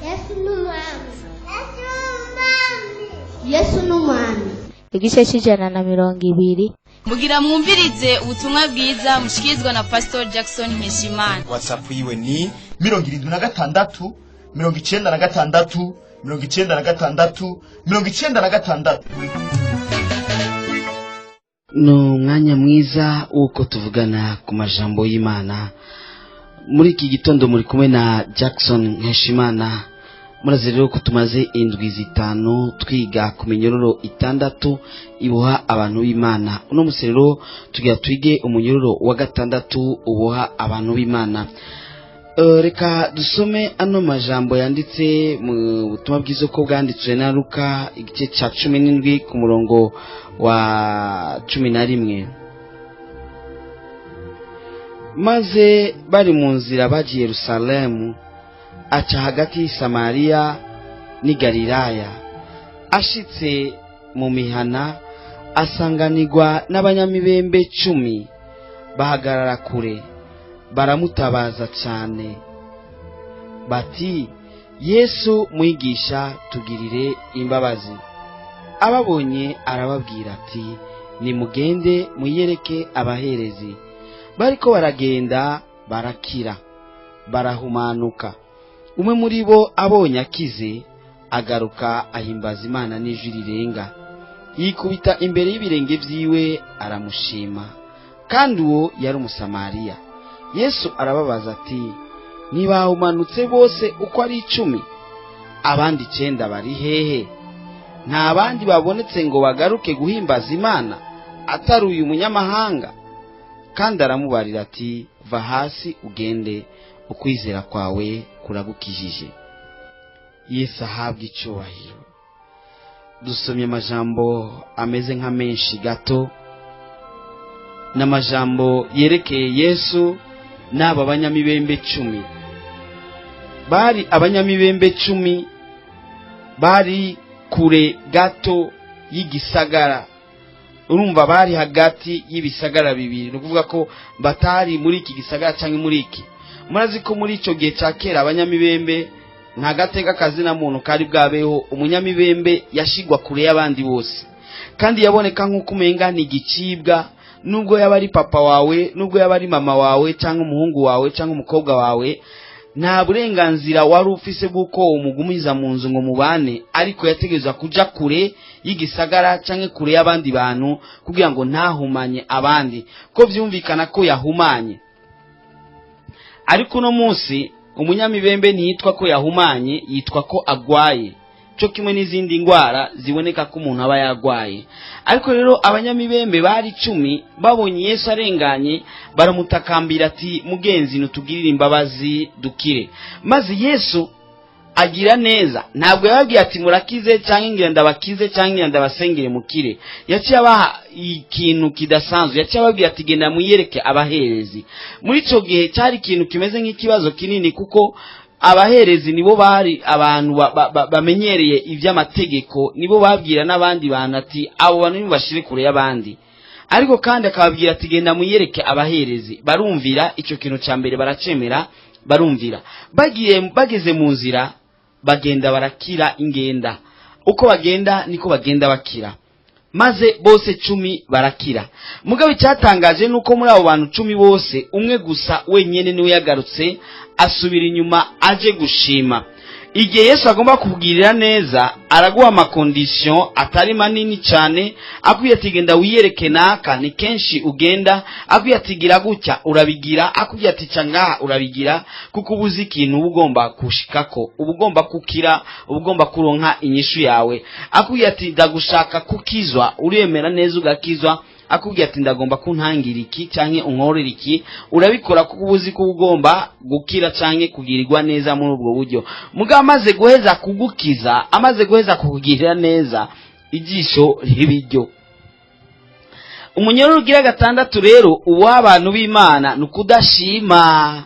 Yesu ni umwami. Yesu ni umwami. Igice c'120. Mugira mwumvirize ubutumwa bwiza mushikirizwa na Pastor Jackson Nkeshimana. WhatsApp yiwe ni 76 96 96 96. Ni umwanya mwiza w'uko tuvugana ku majambo y'Imana. Muri iki gitondo muri kumwe na Jackson Nkeshimana. Murazi rero ko tumaze indwi 5 twiga ku minyororo 6 iboha abantu b'Imana. Uno musi rero tugira twige umunyororo wa 6 uboha abantu b'Imana. Reka dusome ano majambo yanditse mu butumwa bwiza ko bwanditswe na Luka, igice ca 17 ku murongo wa 11. Maze bari mu nzira bagiye Yerusalemu, aca hagati y'i Samariya n'i Galilaya. Ashitse mu mihana, asanganirwa n'abanyamibembe 10, bahagarara kure, baramutabaza cyane bati: "Yesu mwigisha, tugirire imbabazi." Ababonye arababwira ati: "Nimugende mwiyereke abaherezi." Bariko baragenda, barakira, barahumanuka. Umwe muri bo abonye akize, agaruka ahimbaza Imana n'ijwi rirenga, yikubita imbere y'ibirenge vyiwe aramushima. Kandi uwo yari Umusamariya. Yesu arababaza ati: "Ntibahumanutse bose uko ari 10? Abandi 9 bari hehe? Nta bandi babonetse ngo bagaruke guhimbaza Imana atari uyu munyamahanga?" Kandi aramubarira ati: "Va hasi ugende, ukwizera kwawe kuragukijije." Yesu ahabwa icyubahiro. Dusomye amajambo ameze nka menshi gato, n'amajambo yerekeye Yesu n'aba banyamibembe 10. Bari abanyamibembe 10 bari kure gato y'igisagara. Urumva bari hagati y'ibisagara bibiri, ni ukuvuga ko batari muri iki gisagara cyangwa muri iki. Murazi ko muri icyo gihe cya kera abanyamibembe nta gateka kazina muntu kari bwabeho. Umunyamibembe yashigwa kure y'abandi bose, kandi yaboneka nk'uko umenga ni igicibwa. Nubwo yaba ari papa wawe, nubwo yaba ari mama wawe, cyangwa umuhungu wawe, cyangwa umukobwa wawe, nta burenganzira wari ufise bw'uko umugumiza mu nzu ngo mubane, ariko yategerezwa kuja kure y'igisagara cyangwa kure y'abandi bantu kugira ngo ntahumanye abandi, ko vyumvikana ko yahumanye. Ariko uno munsi umunyamibembe ntiyitwa ko yahumanye, yitwa ko agwaye, cyo kimwe n'izindi ndwara ziboneka ko umuntu aba yarwaye. Ariko rero abanyamibembe bari 10 babonye Yesu arenganye, baramutakambira ati: "Mugenzi, nutugirire imbabazi dukire." Maze Yesu agira neza, ntabwo yababwiye ati: "Murakize," cyangwa "ngira ndabakize," cyangwa "ngira ndabasengere mukire." Yaciye abaha ikintu kidasanzwe, yaciye ababwira ati: "Genda mwiyereke abaherezi." Muri ico gihe cyari ikintu kimeze nk'ikibazo kinini, kuko abaherezi nibo bari abantu bamenyereye iby'amategeko, nibo babwira n'abandi bantu ati: "Abo bantu nibashire kure y'abandi." Ariko kandi akababwira ati: "Genda mwiyereke abaherezi." Barumvira icyo kintu cya mbere, baracemera, barumvira. Bagiye, bageze mu nzira, bagenda barakira ingenda. Uko bagenda niko bagenda bakira, maze bose 10 barakira. Mugabo icyatangaje nuko muri abo bantu 10 bose, umwe gusa wenyene niwe yagarutse asubira inyuma aje gushima. Igihe Yesu agomba kukugirira neza, araguha amakondisiyo atari manini cyane. Akwiye ati: "Genda wiyereke naka," ni kenshi ugenda. Akwiye ati: "Gira gutya," urabigira. Akwiye ati: "Ca ngaha," urabigira, kuko uba uzi ikintu uba ugomba gushikako, uba ugomba kukira, uba ugomba kuronka inyishu yawe. Akwiye ati: "Ndagushaka kukizwa," uremera neza ugakizwa. Akubwiye ati: "Ndagomba kuntangira iki canke unkorera iki," urabikora, kuko uba uzi ko ugomba gukira canke kugirirwa neza muri ubwo buryo. Mugabo amaze guheza kugukiza, amaze guheza kukugirira neza, ijisho ribiryo. Umunyororo ugira 6 rero uw'abantu b'Imana ni ukudashima.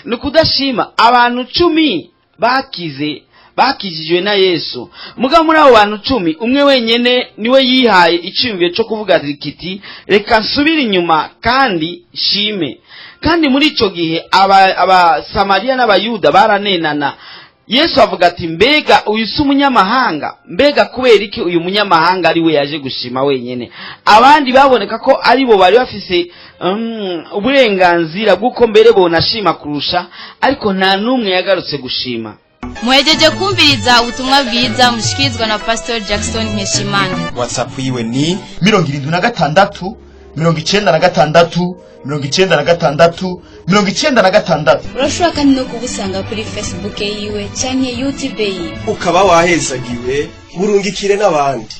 Ni ukudashima. Abantu 10 bakize Bakijijwe na Yesu. Mugabo muri abo bantu 10, umwe wenyene niwe yihaye icyiyumviro cyo kuvuga kiti: "Reka nsubire inyuma kandi shime." Kandi muri icyo gihe Abasamariya n'Abayuda baranenana. Yesu avuga ati: "Mbega uyu si umunyamahanga? Mbega kubera iki uyu munyamahanga ari we yaje gushima wenyine?" Abandi baboneka ko ari bo bari bafise uburenganzira bw'uko mbere bonashima kurusha, ariko nta n'umwe yagarutse gushima. Muhejeje kumviriza ubutumwa bwiza mushikirizwa na Pastor Jackson Nkeshimana. WhatsApp yiwe ni 76 96 96 96. Urashobora kandi no kubusanga kuri Facebook yiwe canke YouTube yiwe. Ukaba wahezagiwe, burungikire n'abandi.